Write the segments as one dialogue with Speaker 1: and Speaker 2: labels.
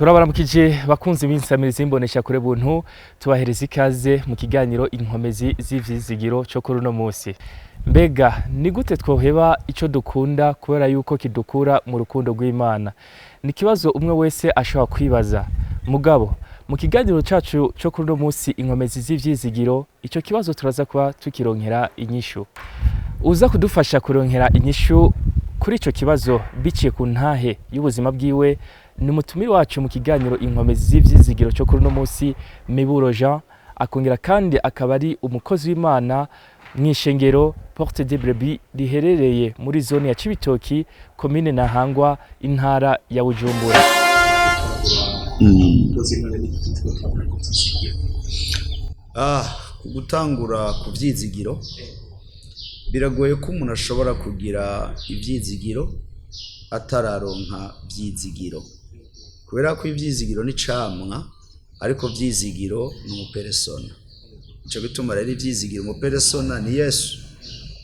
Speaker 1: Turabaramukije bakunzi b'insamirizi imbonesha kure buntu, tubahereza ikaze mu kiganiro Inkomezi z'Ivyizigiro cyo kuri uno munsi. Mbega ni gute twoheba ico dukunda kubera yuko kidukura mu rukundo rw'Imana? Ni ikibazo umwe wese ashobora kwibaza. Mugabo mu kiganiro cacu cyo kuri uno munsi Inkomezi z'Ivyizigiro, ico kibazo turaza kuba tukironkera inyishu. Uza kudufasha kuronkera inyishu kuri ico kibazo biciye ku ntahe y'ubuzima bwiwe ni umutumire wacu mu kiganiro Inkomezi z'Ivyizigiro cyo kuri uno munsi, Miburo Jean, akongera kandi akaba ari umukozi w'Imana mw'ishengero Porte de Brebis riherereye muri zone ya Cibitoki, komine Ntahangwa, intara ya Bujumbura.
Speaker 2: Ah, gutangura ku byizigiro, biragoye ko umuntu ashobora kugira ibyizigiro atararonka byizigiro, kubera ko ibyizigiro ni camwa, ariko byizigiro ni umuperesona. Ico gituma rero ibyizigiro umuperesona ni Yesu,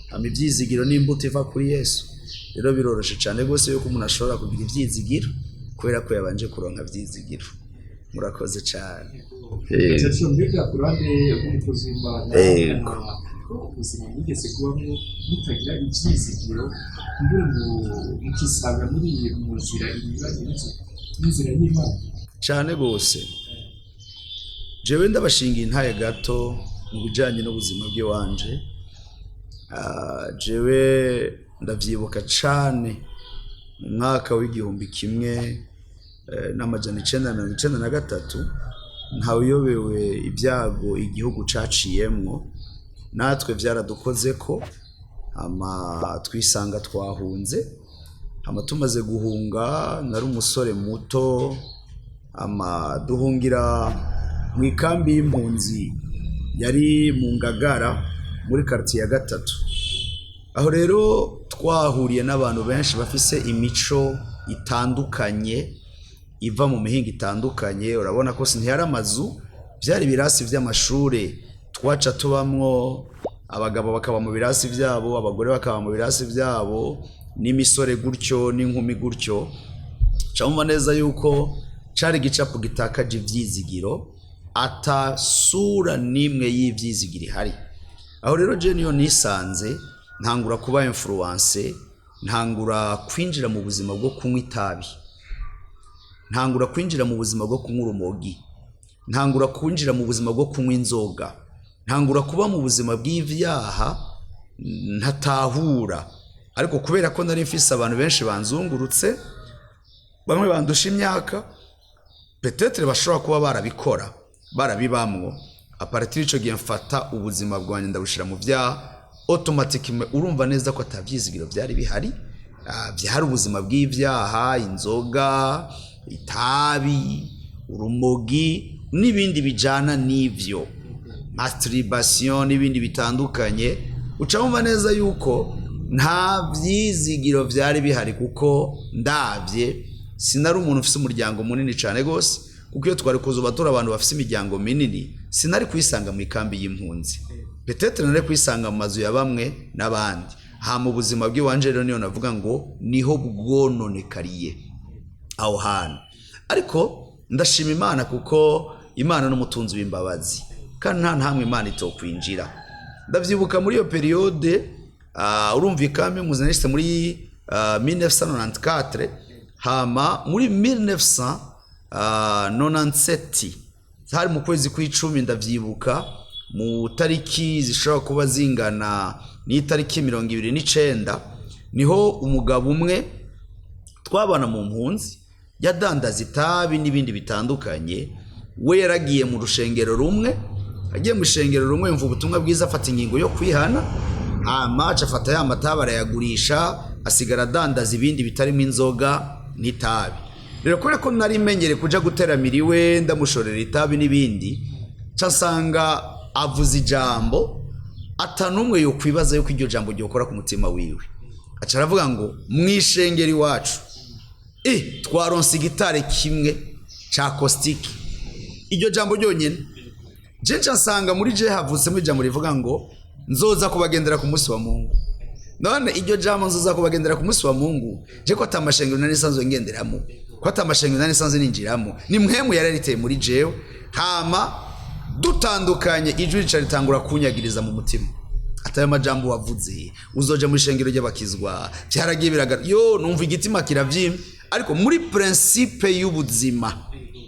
Speaker 2: hama ibyizigiro ni imbuto iva kuri Yesu. Rero biroroshe cane rwose yuko umuntu ashobora kugira ibyizigiro kubera ko yabanje kuronka byizigiro. Murakoze cane.
Speaker 3: Mbega ku ruhande rw'umukozi w'Imana,
Speaker 2: Yego.
Speaker 3: ubuzima mwigeze kubamo mutagira ibyizigiro, mbure mukisanga muri mu nzira inyuranye n'inzira y'Imana?
Speaker 2: Cyane rwose. Jewe ndabashinga intaye gato mu bijyanye n'ubuzima bw'iwanje. Jewe ndavyibuka cane mu mwaka w'1993, ntawuyobewe ibyago igihugu caciyemwo, natwe vyaradukozeko, hama twisanga twahunze. Hama tumaze guhunga, nari umusore muto, hama duhungira mu ikambi y'impunzi yari mu Ngagara muri quartier ya gatatu. Aho rero twahuriye n'abantu benshi bafise imico itandukanye, iva mu mihinga itandukanye. Urabona ko ntiyari amazu, byari ibirasi by'amashure twaca tubamwo. Abagabo bakaba mu birasi byabo, abagore bakaba mu birasi byabo, n'imisore gutyo, n'inkumi gutyo. Camumva neza yuko cari igicapo gitakaje ivyizigiro, ata sura n'imwe y'ivyizigiro ihari. Aho rero je niyo nisanze ntangura kuba influence, ntangura kwinjira mu buzima bwo kunywa itabi, ntangura kwinjira mu buzima bwo kunywa urumogi, ntangura kwinjira mu buzima bwo kunywa inzoga, ntangura kuba mu buzima bw'ivyaha ntatahura. Ariko kubera ko nari mfise abantu benshi banzungurutse, bamwe bandusha imyaka, peut-être bashobora kuba barabikora, barabibamwo, à partir ico gihe mfata ubuzima bwanjye ndabushira mu vyaha automatiquement. Urumva neza ko atavyizigiro vyari bihari. Vyari ubuzima bw'ivyaha: inzoga, itabi, urumogi n'ibindi bijana n'ivyo, masturbation n'ibindi bitandukanye. Uca wumva neza yuko nta vyizigiro vyari bihari, kuko ndavye sinari umuntu ufise umuryango munini cane gose, kuko iyo twari kuzoba turi abantu bafise imiryango minini, sinari kwisanga mu ikambi y'impunzi, peut-être nari kwisanga mu mazu ya bamwe n'abandi. Hama ubuzima bw'iwanje rero niyo navuga ngo niho bwononekariye aho hantu. Ariko ndashima Imana, kuko Imana n'umutunzi w'imbabazi, kandi nta ntamwe Imana itokwinjira. Ndavyibuka muri iyo période, urumva ikambi impunzi nashitse muri 1994, hama muri 1997 hari mu kwezi kw'icumi, ndavyibuka mu tariki zishobora kuba zingana n'itariki 29, niho umugabo umwe twabana mu mpunzi yadandaza itabi n'ibindi bitandukanye. We yaragiye mu rushengero rumwe, agiye mu rushengero rumwe yumva ubutumwa bwiza, afata ingingo yo kwihana, hama aca afata ya matabi arayagurisha, asigara adandaza ibindi bitarimo inzoga n'itabi. Rero kubera ko nari menyere kuja guteramira iwe, ndamushorera itabi n'ibindi, ca nsanga avuze ijambo atanumwe yokwibaza yuko iryo jambo ryokora ku mutima wiwe. Aca aravuga ngo: "Mwishengero iwacu twaronse igitare kimwe ca acoustique." Iryo jambo ryonyene, je nca nsanga muri je havutsemo ijambo rivuga ngo: "Nzoza kubagendera ku munsi wa Mungu." None iryo jambo "nzoza kubagendera ku munsi wa Mungu", je ko atamashengero nari nsanzwe ngenderamo. Ko ata amashengero nari nsanzwe ninjiramo, ni Mpwemu yari yariteye muri jewe. Hama dutandukanye, ijwi rica ritangura kunyagiriza mu mutima atayo majambo wavuze, uzoja mu ishengero ry'abakizwa. Byaragiye biragara yo, numva igitima kiravyimba, ariko muri principe y'ubuzima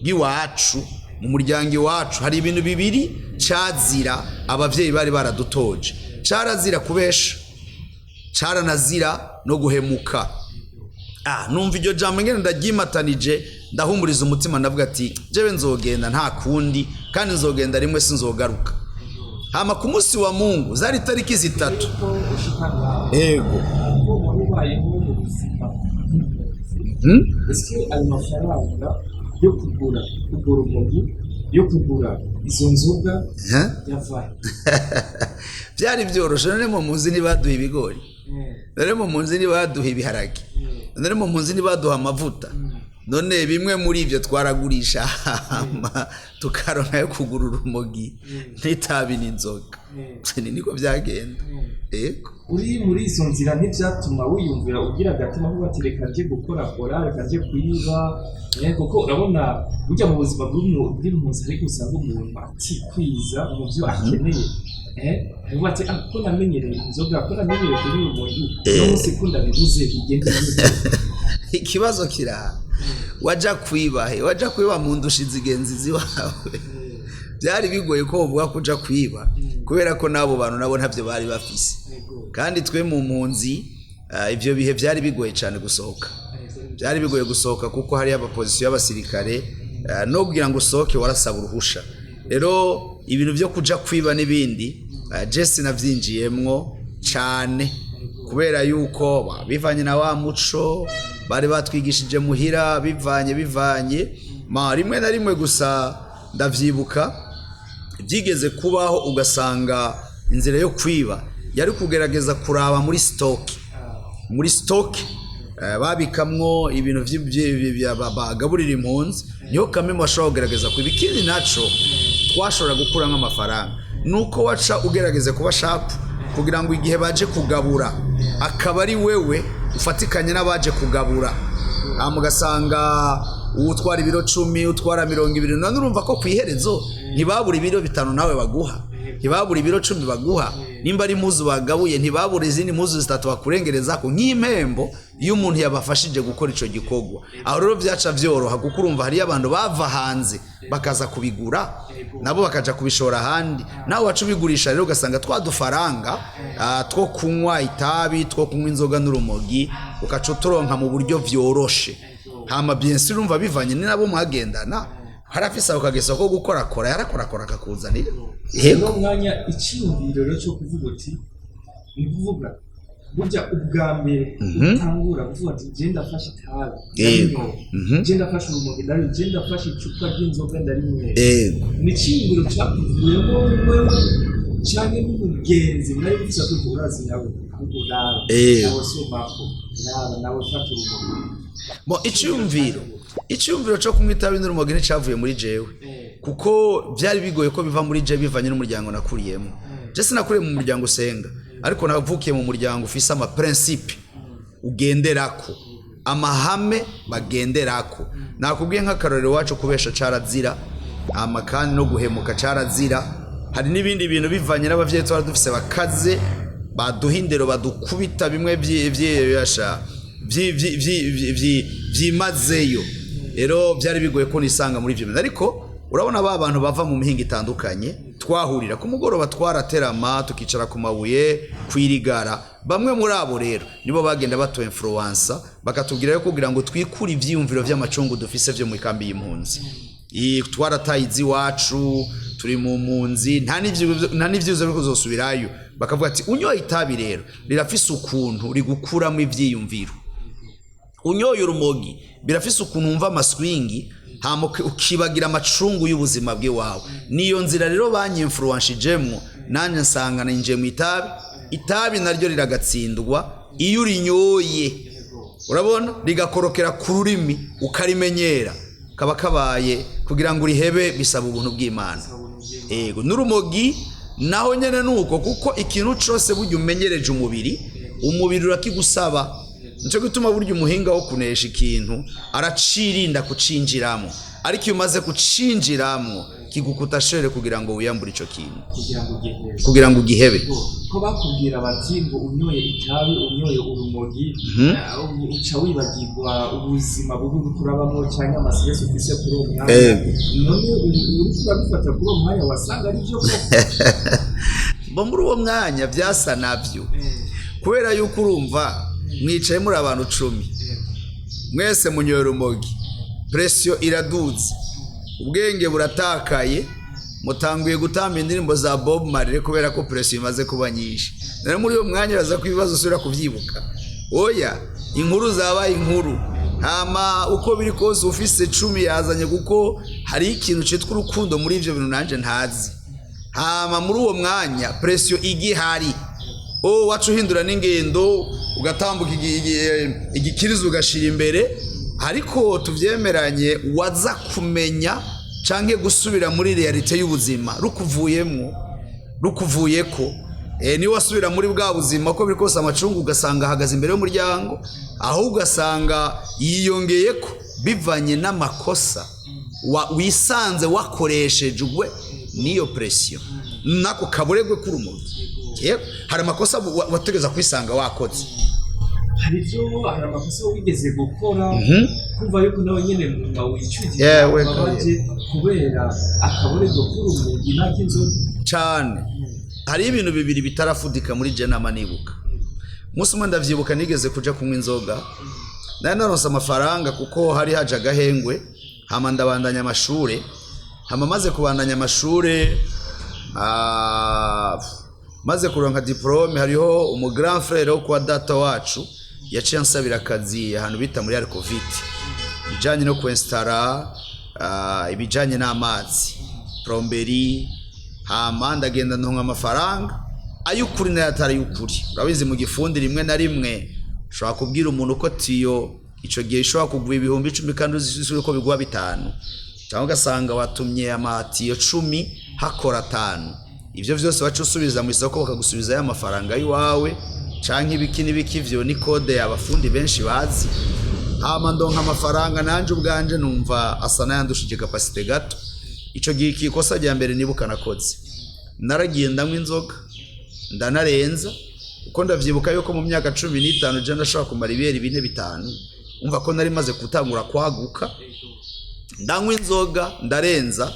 Speaker 2: bw'iwacu, mu muryango iwacu, hari ibintu bibiri cazira. Abavyeyi bari baradutoje: carazira kubesha, caranazira no guhemuka. Numva iryo jambo ngene ndaryimatanije, ndahumuriza umutima, ndavuga ati: "Jewe nzogenda, nta kundi, kandi nzogenda rimwe, sinzogaruka." Hama ku munsi wa Mungu, zari tariki 3.
Speaker 3: Ko ushika ngaho,
Speaker 2: Ego.
Speaker 3: ko wari ubayeho mu buzima bw'impunzi, ese ayo mafaranga yo kugura urwo rumogi, yo kugura izo nzoga,
Speaker 2: Eh?
Speaker 3: yavahe?
Speaker 2: Byari byoroshe. None mu mpunzi ntibaduha ibigori? None mu mpunzi ntibaduha ibiharage? None mu mpunzi ntibaduha amavuta? None bimwe muri ibyo twaragurisha, hama tukaronka yo kugura urumogi n'itabi n'inzoga. Ni niko byagenda, yego.
Speaker 3: Uri muri izo nzira, ntibyatuma wiyumvira, ugira agatima ko ati: "Reka nje gukorakora, reka nje kuyiba"? Kuko urabona burya mu buzima bw'impunzi ariko usanga umuntu atikwiza mu byo akeneye. Aravuga ati: "Ah, ko namenyereye inzoga, ko namenyereye kunywa urumogi, uno munsi ko ndabibuze, bigende gute?"
Speaker 2: Ikibazo kiraha: waja kwiba he? Waja kwiba mu ndusha zigenzi ziwawe? Byari bigoye ko bavuga ko uja kwiba, kubera ko n'abo bantu nabo ntabyo bari bafise. Kandi twe mu mpunzi, ivyo bihe byari bigoye cyane gusohoka. Byari bigoye gusohoka kuko hariyo abaposition y'abasirikare, no kugira ngo usohoke warasaba uruhusha. Rero ibintu byo kuja kwiba n'ibindi, je sinavyinjiyemwo cane, kubera yuko bivanye na wa muco bari batwigishije muhira, bivanye ma rimwe na rimwe gusa. Ndavyibuka byigeze kubaho, ugasanga inzira yo kwiba yari kugerageza kuraba muri stock, muri stock babikamwo ibintu bagaburira impunzi, niho kamwe mu bashobora kugerageza kwiba. Ikindi naco twashobora gukuramo amafaranga nuko waca ugerageza kuba sharp, kugira ngo igihe baje kugabura akaba ari wewe ufatikanye n'abaje kugabura. Hama ugasanga utwara ibiro 10, utwara 20. None urumva ko ku iherezo ntibabura ibiro 5 nawe baguha, ntibabura ibiro 10 baguha. Nimba ari impuzu bagabuye, ntibabura izindi mpuzu 3 bakurengereza ko nk'impembo iyo umuntu yabafashije gukora ico gikorwa. Aho rero byaca vyoroha, kuko urumva hariyo abantu bava hanze bakaza kubigura, nabo bakaja kubishora ahandi, nawe waca ubigurisha. Rero ugasanga twa dufaranga two kunywa itabi, two kunywa inzoga n'urumogi, ukaca uturonka mu buryo vyoroshe. Hama bien sûr, urumva bivanye ni nabo mwagendana, harafise ako kageso ko gukorakora, yarakorakora akakuzanira.
Speaker 3: Uno mwanya, icyiyumviro rero cyo kuvuga uti, ni kuvuga burya ubwa mbere utangura kuvuga ati: "Je ndafashe itabi, ndarinyoye, je ndafashe urumogi, ndarinyoye, je ndafashe icupa ry'inzoga, ndarinyweye," ni icyiyumviro cyakuvuyemo wewe canke n'umugenzi mwari mufise ati: "Urazi nawe, ahubwo raba, nawe somako, raba nawe, fata urumogi"?
Speaker 2: Bo, icyumviro cyo kunywa itabi n'urumogi nticyavuye muri jewe, kuko byari bigoye ko biva muri je bivanye n'umuryango nakuriyemo. Je sinakuriye mu muryango usenga, ariko navukiye mu muryango ufise ama principe ugenderako, amahame bagenderako. Nakubwiye nk'akarorero wacu: kubesha carazira, ama kandi no guhemuka carazira. Hari n'ibindi bintu bivanye n'abavyeyi twari dufise bakaze, baduha indero, badukubita bimwe vyimazeyo. Rero byari bigoye ko nisanga muri ivyo bintu. Ariko urabona ba bantu bava mu mihinga itandukanye twahurira ku mugoroba, twaraterama, tukicara ku mabuye kwirigara. Bamwe muri abo rero nibo bagenda batu influença, bakatubwira yo kugira ngo twikure ivyiyumviro vy'amacungu dufise vyo mu ikambi y'impunzi. Twarataye iwacu, turi mu mpunzi, nta n'ivyizo byo kuzosubirayo. Bakavuga ati: "Unyoye itabi rero rirafise ukuntu rigukuramo ivyiyumviro, unyoye urumogi birafise ukuntu wumva amaswingi, hama ukibagira amacungu y'ubuzima bw'iwawe." Niyo nzira rero banyinfluenshijemwo, nanjye nsanga ninjiye mu itabi. Itabi naryo riragatsindwa. Iyo urinyoye, urabona rigakorokera ku rurimi, ukarimenyera, kaba kabaye. Kugira ngo urihebe bisaba ubuntu bw'Imana. Ego, n'urumogi naho nyene nuko, kuko ikintu cose burya umenyereje umubiri, umubiri urakigusaba. Nico gituma burya umuhinga wo kunesha ikintu aracirinda kucinjiramo, ariko iyo umaze kucinjiramo kigukuta shere kugira ngo wiyambure ico kintu,
Speaker 3: kugira ngo ugihebe.
Speaker 2: Kugira ngo ugihebe.
Speaker 3: Ko bakubwira bati ngo unyoye itabi, unyoye urumogi, uca wibagirwa ubuzima bubi uriko urabamwo canke ama stress ufise kuri uwo mwanya. None uriko urabifata kuri uwo mwanya, wasanga ari vyo koko?
Speaker 2: Bo muri uwo mwanya byasa navyo, kubera yuko urumva mwicaye muri abantu 10, mwese munyoye urumogi, pression iraduze, ubwenge buratakaye, mutanguye gutamba indirimbo za Bob Marley kubera ko pression imaze kuba nyinshi. Rero muri uwo mwanya baza ko ibibazo usubira kubyibuka, oya, inkuru zabaye inkuru. Hama uko biri kose ufise 10 yazanye, kuko hari ikintu citwa urukundo muri ivyo bintu nanje ntazi. Hama muri uwo mwanya pression igihari, o waca uhindura n'ingendo, ugatambuka igikirizo ugashira imbere. Ariko tuvyemeranye, waza kumenya canke gusubira muri réalité y'ubuzima rukuvuyemwo, rukuvuyeko, niwe wasubira muri bwa buzima, uko biri kose amacungu ugasanga ahagaze imbere y'umuryango, aho ugasanga yiyongeyeko bivanye n'amakosa wisanze wakoreshejwe n'iyo pression nako kaburegwe k'urumogi. Yego, hari amakosa wategereza kwisanga wakoze.
Speaker 3: Hari amakosa wigeze gukora, kumva yuko nawe nyene nyuma wicugiye, wabaje kubera akaborerwa k'urumogi n'ak'inzoga?
Speaker 2: Cane. Hari ibintu bibiri bitarafudika muri je nama nibuka. Umunsi umwe ndavyibuka nigeze kuja kunywa inzoga, nari naronse amafaranga kuko hari haje agahengwe, hama ndabandanya amashure. Hama maze kubandanya amashure, maze kuronka diplôme, hariho umu grand frère wo kwa data wacu yaciye ansabira akazi ahantu bita muri Arcovit, ibijanye no kwinstara ibijanye n'amazi, plomberie. Hama ndagenda ndonka amafaranga ay'ukuri n'ayatari ay'ukuri. Urabizi, mu gifundi rimwe na rimwe ushobora kubwira umuntu ko tiyo ico gihe ishobora kugura 10,000 kandi uzi ko biguha 5, cyangwa ugasanga watumye amatiyo 10 hakora 5. Ivyo vyose baca usubiza mu isoko bakagusubizayo amafaranga y'iwawe, canke ibiki n'ibiki. Ivyo ni code abafundi benshi bazi. Hama ndonka amafaranga, nanje ubwanje numva asa n'ayandushije capacité gato. Ico gihe ikosa rya mbere nibuka nakoze, naragiye ndanywa inzoga ndanarenza, kuko ndavyibuka yuko mu myaka 15 je ndashobora kumara ibiyeri 4, 5. Umva ko nari maze gutangura kwaguka. Ndanywa inzoga ndarenza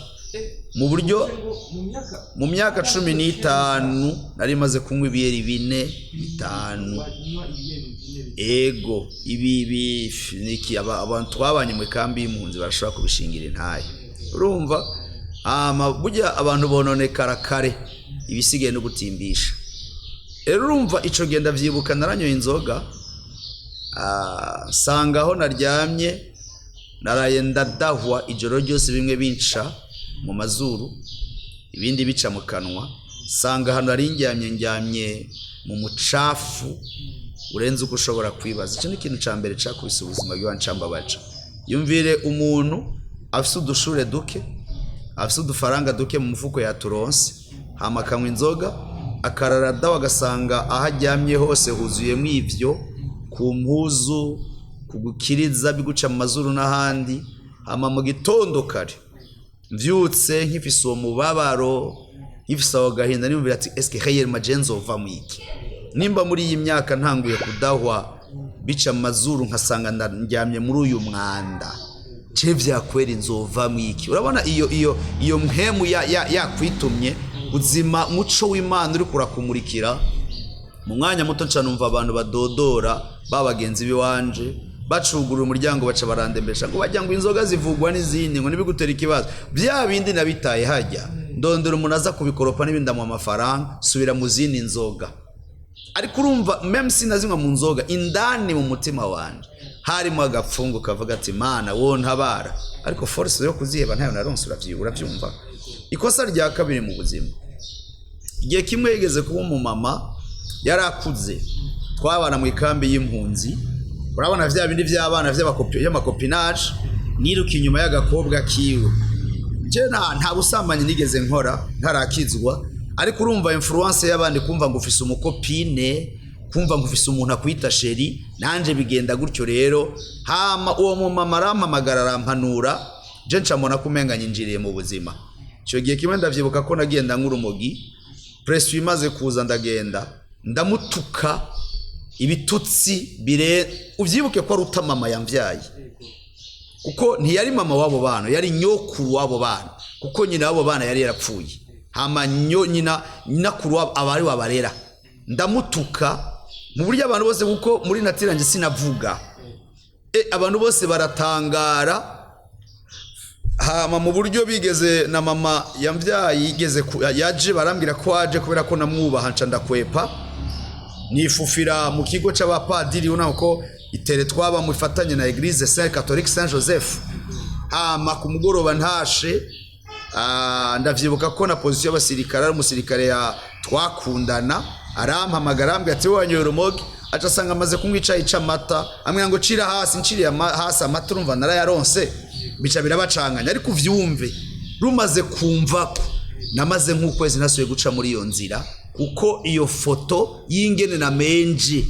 Speaker 2: mu buryo
Speaker 3: Mu myaka
Speaker 2: mu myaka 15 nari maze kunywa ibiyeri 4, 5.
Speaker 3: Wanywa ibiyeri 4?
Speaker 2: Ego, ibi niki, abantu twabanye mu kambi y'impunzi barashobora kubishingira intaye. Urumva, ama burya abantu bononekara kare, ibisigaye no gutimbisha. Rero urumva ico gihe ndavyibuka naranyoye inzoga, sanga aho naryamye naraye ndadahwa ijoro ryose, bimwe binca mu mazuru, ibindi bica mu kanwa. Sanga ahantu nari ndyamye, ndyamye mu mucafu urenze uko ushobora kwibaza. Icyo ni ikintu cya mbere cakubise ubuzima bw'iwanje, cambabaje. Yumvire umuntu afise udushure duke, afise udufaranga duke mu mufuko yaturonse, hama akanywa inzoga akarara dawa, agasanga aho aryamye hose huzuyemo ivyo ku mpuzu, ku gukiriza biguca mu mazuru n'ahandi. Hama mu gitondo kare mvyutse nkifise uwo mubabaro, nkifise aho gahinda, niyumvira ati: "Eske réellement je nzova mu iki nimba muri iyi myaka ntanguye kudahwa bica mu mazuru, nkasanga ndyamye muri uyu mwanda? Ce vyakwera nzova mu iki?" Urabona iyo mpemu yakwitumye uzima, muco w'Imana uri kurakumurikira. Mu mwanya muto nca numva abantu badodora, ba bagenzi b'iwanje bacugurura umuryango, baca barandembesha ngo bajya ngo inzoga zivugwa n'izindi, ngo ntibigutere ikibazo. Bya bindi nabitaye hajya, ndondera umuntu aza kubikoropa n'ibindi, amuha amafaranga, subira mu zindi nzoga. Ariko urumva, même sinazinywa mu nzoga, indani mu mutima wanje harimo agapfungu kavuga ati: "Mana wo ntabara." Ariko force yo kuziheba ntayo naronse. Uravyumva. Ikosa rya kabiri mu buzima, igihe kimwe yigeze kuba umumama yarakuze twabana mu ikambi y'impunzi. Urabona vya bindi vy'abana vy'ama copinage, niruka inyuma y'agakobwa kiwe. Je nta busambanyi nigeze nkora ntarakizwa, ariko urumva influence y'abandi, kumva ngo ufise umu copine. Kumva ngo ufise umuntu akwita chéri, nanje bigenda gutyo rero. Hama uwo mumama arampamagara, arampanura, je ncamona ko umenga nyinjiriye mu buzima. Icyo gihe kimwe ndavyibuka ko nagenda nk'urumogi, pression imaze kuza, ndagenda ndamutuka ibitutsi bire. Uvyibuke ko aruta mama yamvyaye, kuko ntiyari mama w'abo bana, yari nyokuru w'abo bana, kuko nyina w'abo bana yari yarapfuye. Hama nyina, nyinakuru wabo aba ari wabarera. Ndamutuka mu buryo abantu bose, kuko muri nature nje sinavuga, abantu bose baratangara. Hama mu buryo bigeze na mama yamvyaye yigeze yaje, barambwira ko aje, kubera ko namwubaha nca ndakwepa, nifufira mu kigo c'abapadiri, ubona ko itere twaba mufatanye na Église Saint Catholique Saint Joseph. Hama ku mugoroba ntashe, ndavyibuka ko na position y'abasirikare, ari umusirikare ya twakundana, arampamagara, arambwira ati: "Wowe wanyoye urumogi?" Aca asanga amaze kunywa icayi c'amata, ambwira ngo cira hasi. Nciriye hasi amata, urumva narayaronse, bica birabacanganya. Ariko uvyumve, rumaze kumva ko namaze nk'ukwezi ntasubiye guca muri iyo nzira, kuko iyo foto y'ingene na menje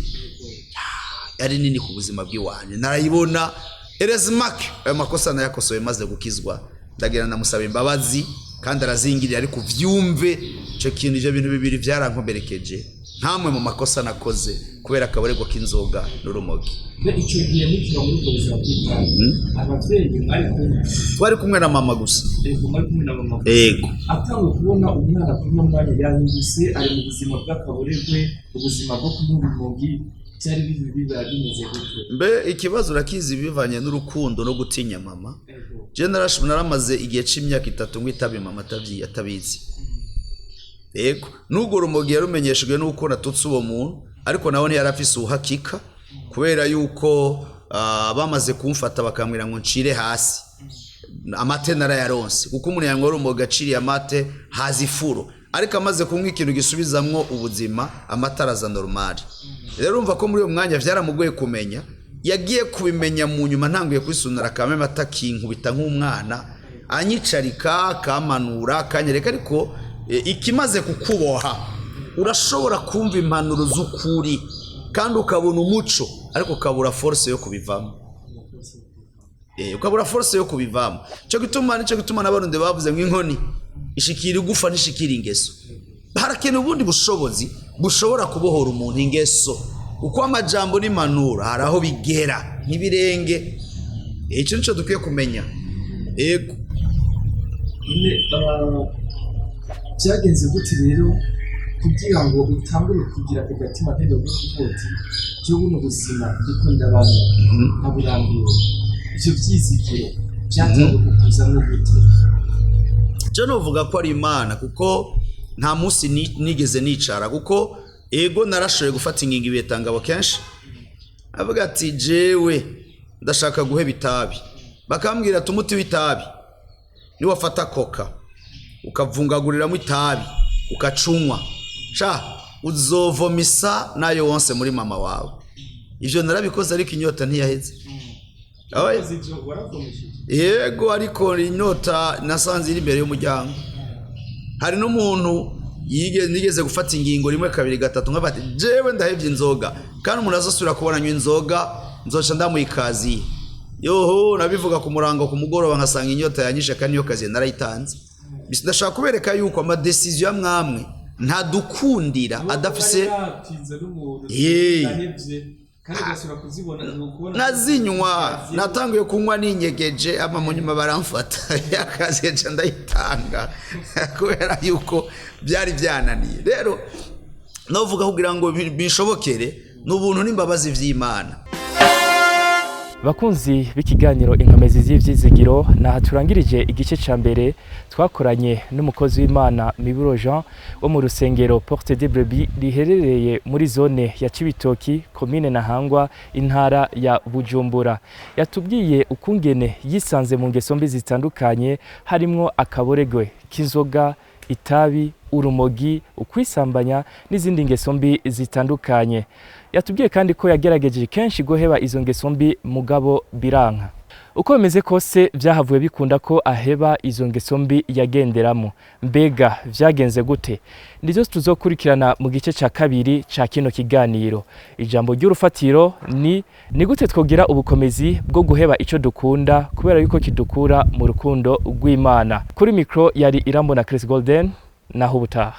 Speaker 2: yari nini ku buzima bw'iwanje, narayibona. Erezimake ayo makosa nayakosoye maze gukizwa, ndagira ndamusaba imbabazi kandi arazingirira. Ariko uvyumve ico kintu, ivyo bintu bibiri vyarankomerekeje nkamwe mu makosa nakoze kubera akaborerwa k'inzoga n'urumogi.
Speaker 3: Mbe icyo gihe mukiba muri ubwo buzima bw'itabi, ababyeyi mwari kumwe?
Speaker 2: Twari kumwe na mama gusa.
Speaker 3: Yego, mwari kumwe na mama?
Speaker 2: Ego.
Speaker 3: Atangwe kubona umwana kuri uno mwanya yahindutse, ari mu buzima bw'akaborerwe, ubuzima bwo kunywa urumogi, byari biba bimeze gute?
Speaker 2: Mbe ikibazo urakizi, bivanye n'urukundo no gutinya mama.
Speaker 3: Ego.
Speaker 2: Je naramaze igihe c'imyaka 3 ngo itabi mama atabizi. Yego, n'urwo rumogi yarumenyeshejwe n'uko natutse uwo muntu, ariko nawe ntiyari afise ubuhakika, kubera yuko bamaze kumfata bakambwira ngo ncire hasi amate, narayaronse, kuko umuntu yanywa urumogi aciriye amate haza ifuro, ariko amaze kunywa ikintu gisubizamwo ubuzima, amata araza normal. Rero urumva ko muri uwo mwanya vyaramugoye kumenya. Yagiye kubimenya mu nyuma, ntanguye kwisunura kame amata, akinkubita nk'umwana, anyicarika, akampanura, akanyereka. Ariko ikimaze kukuboha, urashobora kumva impanuro z'ukuri kandi ukabona umuco, ariko ukabura force yo kubivamo. Ukabura force yo kubivamo. Cyo gituma, nicyo gituma n'Abarundi bavuze ngo inkoni ishikira igufa ntishikira ingeso. Harakenewe ubundi bushobozi bushobora kubohora umuntu ingeso, kuko amajambo n'impanuro hari aho bigera nk'ibirenge. Icyo nicyo dukwiye kumenya, yego.
Speaker 3: None byagenze gute rero kugira ngo utangure kugira ako gatima ntebe ko kuvuga uti: "Byo buno buzima ndiko ndabamo nkaburambiwe"? Ivyo vyizigiro byatanguye kukuzamwo gute?
Speaker 2: Cyo novuga ko ari Imana, kuko nta munsi nigeze nicara, kuko ego narashoboye gufata ingingo ibetangabo kenshi, avuga ati: "Jewe ndashaka guheba itabi." Bakambwira ati: "Umuti w'itabi niwafata coca ukavungaguriramo itabi ukacunywa, sha uzovomisa nayo wonse muri mama wawe." Ivyo narabikoze, ariko inyota ntiyaheze. Oya.
Speaker 3: Wakoze ivyo, waravomesheje?
Speaker 2: Yego, ariko inyota nasanze iri imbere y'umuryango. Hari n'umuntu nigeze gufata ingingo rimwe, kabiri, gatatu, nkafata: "Jewe ndahevye inzoga, kandi umuntu azosubira kubona anywa inzoga nzoca ndamuha icasier." Yoho, nabivuga ku murango, ku mugoroba nkasanga inyota yanyishe, kandi iyo casier narayitanze. Ndashaka kubereka yuko amadécisions ya mwamwe ntadukundira adafise.
Speaker 3: Wari n'umuntu
Speaker 2: Yee.
Speaker 3: ndahevye, kandi ugasubira kuzibona kubona.
Speaker 2: Nazinywa, natanguye kunywa ninyegeje, ama mu nyuma baramfata, yakaziye nca ndayitanga, kubera yuko byari byananiye. Rero novuga kugira ngo bishobokere ni ubuntu n'imbabazi vy'Imana.
Speaker 1: Bakunzi b'ikiganiro Inkomezi z'Ivyizigiro, naha turangirije igice ca mbere twakoranye n'umukozi w'Imana Miburo Jean wo mu rusengero Porte de Brebis riherereye muri zone ya Cibitoki, komine Ntahangwa, intara ya Bujumbura. Yatubwiye ukungene yisanze mu ngeso mbi zitandukanye, harimwo akaboregwe k'inzoga, itabi, urumogi, ukwisambanya n'izindi ngeso mbi zitandukanye. Yatubwiye kandi ko yagerageje kenshi guheba izo ngeso mbi, mugabo biranka. Uko bimeze kose, vyahavuye bikunda ko aheba izo ngeso mbi yagenderamo. Mbega vyagenze gute? Nivyo tuzokurikirana mu gice ca kabiri ca kino kiganiro. Ijambo ry'urufatiro ni gute twogira ubukomezi bwo guheba ico dukunda kubera yuko kidukura mu rukundo rw'Imana. Kuri mikro yari Irambona Chris Golden, naho ubutaha.